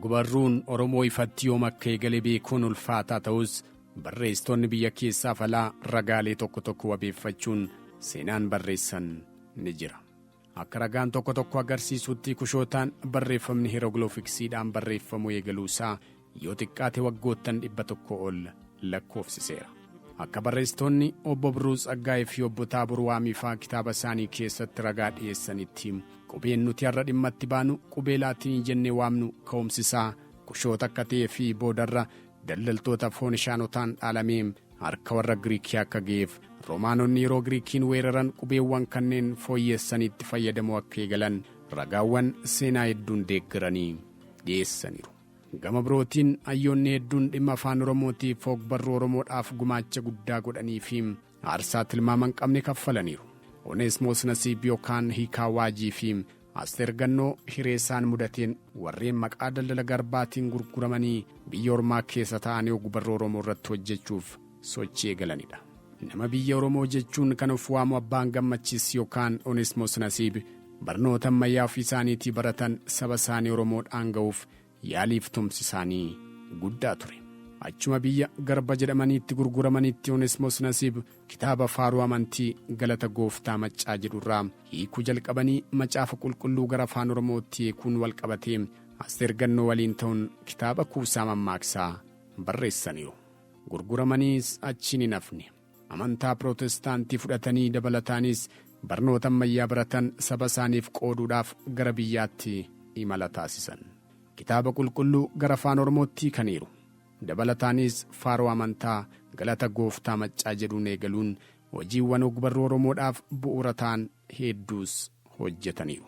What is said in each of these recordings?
Ogbarruun Oromoo ifatti yoom akka eegale beekuun ulfaataa ta'us, barreessitoonni biyya keessaaf alaa ragaalee tokko tokko wabeeffachuun seenaan barreessan ni jira. Akka ragaan tokko tokko agarsiisutti, Kushootaan barreeffamni heerogiloofiksiidhaan barreeffamuu eegaluusaa yoo xiqqaate waggoottan 100 ol lakkoofsiseera. Akka barreessitoonni obbo Birruu Tsaggaayee fi obbo Taabur Waamiifaa kitaaba isaanii keessatti ragaa dhiyeessanitti, qubeen nuti har'a dhimma itti baanu, qubee Laatinii jennee waamnu, ka'umsisaa Kushoota akka ta'ee fi boodarra daldaltoota Foonishaanotaan dhaalamee harka warra Giriikii akka ga'eef, Roomaanonni yeroo Giriikiin weeraran qubeewwan kanneen fooyyessanii itti fayyadamuu akka eegalan ragaawwan seenaa hedduun deeggaranii dhiyeessaniiru. Gama birootiin, hayyoonni hedduun dhimma afaan Oromootiif ogbarruu Oromoodhaaf gumaacha guddaa godhanii fi aarsaa tilmaama hin qabne kaffalaniiru. Oneesmoos Nasiib yookaan Hiikaa Waajii fi Asteer Gannoo hiree isaan mudateen warreen maqaa daldala garbaatiin gurguramanii biyya ormaa keessa ta'anii ogbarruu Oromoo irratti hojjechuuf sochii eegalanidha. Nama biyya Oromoo jechuun kan of waamu Abbaan Gammachiis yookaan Oneesmoos Nasiib barnoota ammayyaa ofii isaaniitii baratan saba isaanii Oromoodhaan ga'uuf yaaliif tumsi isaanii guddaa ture. Achuma biyya garba jedhamaniitti gurguramanitti Oneesmoos Nasiib kitaaba faaruu amantii Galata Gooftaa Maccaa jedhurraa hiikuu jalqabanii, Macaafa Qulqulluu gara afaan Oromootti hiikuun wal qabatee Asteer Gannoo waliin ta'uun kitaaba Kuusaa Mammaaksaa barreessaniiru. Gurguramaniis achiin hin hafne. Amantaa Pirootestaantii fudhatanii, dabalataanis barnoota ammayyaa baratan saba isaaniif qooduudhaaf gara biyyaatti imala taasisan. Kitaaba Qulqulluu gara afaan Oromootti hiikaniiru. Dabalataanis faaruu amantaa Galata Gooftaa Maccaa jedhuun eegaluun hojiiwwan ogbarruu Oromoodhaaf bu'uura ta'an hedduus hojjetaniiru.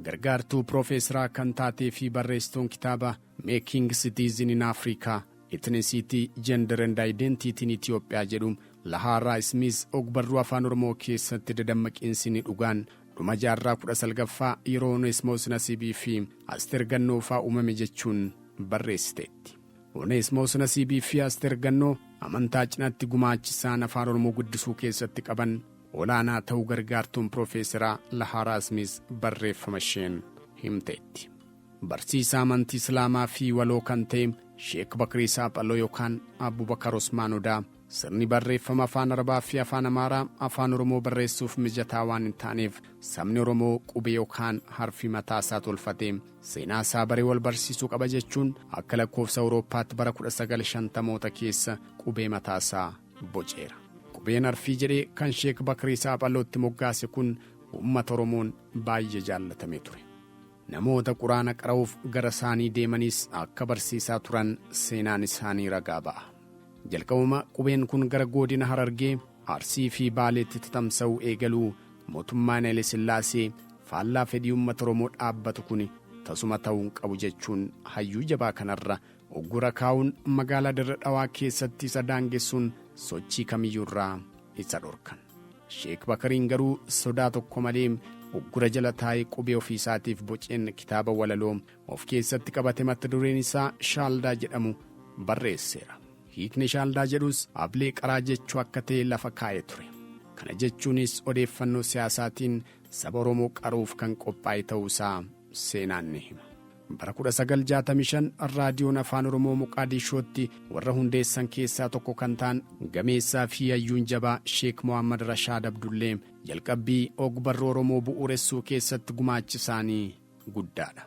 Gargaartuu Piroofeesaraa kan taatee fi barreessituun kitaaba Making Citizen in Africa: Ethnicity, Gender and Identity in Ethiopia jedhu Lahaaraa Ismiis, ogbarruu afaan Oromoo keessatti dadammaqiinsi ni dhugaan dhuma jaarraa 19ffaa yeroo Oneesmoos Nasiibii fi Asteer Gannoofaa uumame jechuun barreessiteetti. Oneesmoos Nasiibii fi Asteer Gannoo amantaa cinatti gumaachisaan afaan Oromoo guddisuu keessatti qaban olaanaa ta'uu gargaartuun Piroofeesaraa Lahaaraa Ismiis barreeffama isheen himteetti. Barsiisaa amantii Islaamaa fi waloo kan ta'e Sheek Bakrii Saaphaloo yookaan Abubakar Osmaan Odaa, sirni barreeffama afaan Arabaa fi afaan Amaaraa afaan Oromoo barreessuuf mijataa waan hin taaneef, sabni Oromoo qubee yookaan harfi mataa isaa tolfatee seenaa isaa baree wal barsiisuu qaba jechuun akka lakkoofsa Awurooppaatti bara 1950moota keessa qubee mataa isaa boceera. Qubeen harfii jedhee kan Sheek Bakrii Saaphalootti moggaase kun uummata Oromoon baay'ee jaallatamee ture. Namoota Quraana qara'uuf gara isaanii deemanis akka barsiisaa turan seenaan isaanii ragaa ba'a. Jalqabuma qubeen kun gara godina Harargee, Arsii fi Baaleetti tatamsa'uu eegaluu, mootummaan Haile Sillaasee faallaa fedhii uummata Oromoo dhaabbatu kun tasuma ta'uu hin qabu jechuun hayyuu jabaa kanarra uggura kaa'uun magaalaa Dirra Dhawaa keessatti isa daangessuun sochii kamiyyuurraa isa dhorkan. Sheek Bakariin garuu sodaa tokko malee uggura jala taa'ee qubee ofii isaatiif boceen kitaaba walaloo of keessatti qabate mata dureen isaa Shaaldaa jedhamu barreesseera. Hiikni Shaaldaa jedhus ablee qaraa jechuu akka ta'e lafa kaa'ee ture. Kana jechuunis odeeffannoo siyaasaatiin saba Oromoo qaruuf kan qophaa'e ta'uusaa seenaan ni hima. Bara 1965 raadiyoon afaan Oromoo Moqaadishootti warra hundeessan keessaa tokko kan ta'an gameessaa fi hayyuun jabaa Sheek Mohammad Rashaad Abdullee jalqabbii ogbarruu Oromoo bu'uuressuu keessatti gumaachi isaanii guddaadha.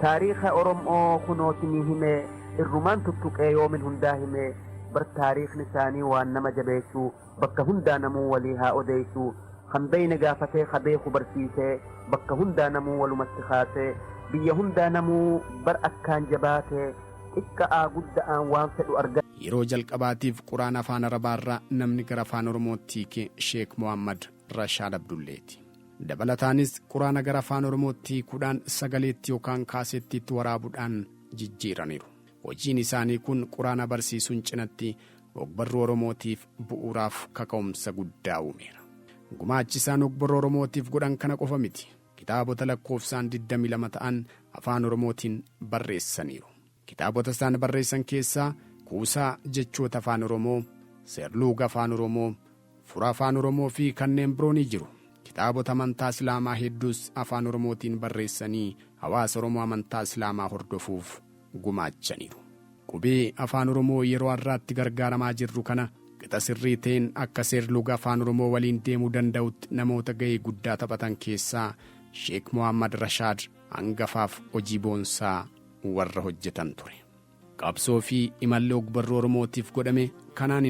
Taariika Oromoo kunootinii himee, irrumaan tuttuqee yoomin hundaa himee, bar taariikni isaanii waan nama jabeessuu, bakka hundaa namuu walii haa odeessuu, kan beeyne gaafatee, ka beeku barsiisee, bakka hundaa namuu walumatti kaasee, biyya hundaa namuu bar akkaan jabaatee, xiqqa'aa gudda'aan waan fedhu argatee. Yeroo jalqabaatiif Quraana afaan Arabaarraa namni gara afaan Oromootti hiike Sheek Mohammad Rashaad Abdulleeti. Dabalataanis Quraana gara afaan Oromootti hiikuudhaan sagaleetti yookaan kaasettiitti waraabuudhaan jijjiiraniiru. Hojiin isaanii kun Quraana barsiisuun cinatti ogbarruu Oromootiif bu'uuraaf kaka'umsa guddaa uumeera. Gumaachi isaan ogbarruu Oromootiif godhan kana qofa miti. Kitaabota lakkoofsaan 22 ta'an afaan Oromootiin barreessaniiru. Kitaabota isaan barreessan keessaa Kuusaa Jechoota Afaan Oromoo, Seerluuga Afaan Oromoo, Fura Afaan Oromoo fi kanneen biroo ni jiru. Kitaabota amantaa Islaamaa hedduus afaan Oromootiin barreessanii hawaasa Oromoo amantaa Islaamaa hordofuuf gumaachaniiru. Qubee Afaan Oromoo yeroo har'aatti gargaaramaa jirru kana qixa sirrii ta'een akka seerluga Afaan Oromoo waliin deemuu danda'utti namoota ga'ee guddaa taphatan keessaa Sheek Mohammad Rashaad hangafaaf hojii boonsaa warra hojjetan ture. Qabsoo fi imalli ogbarruu Oromootiif godhame kanaan.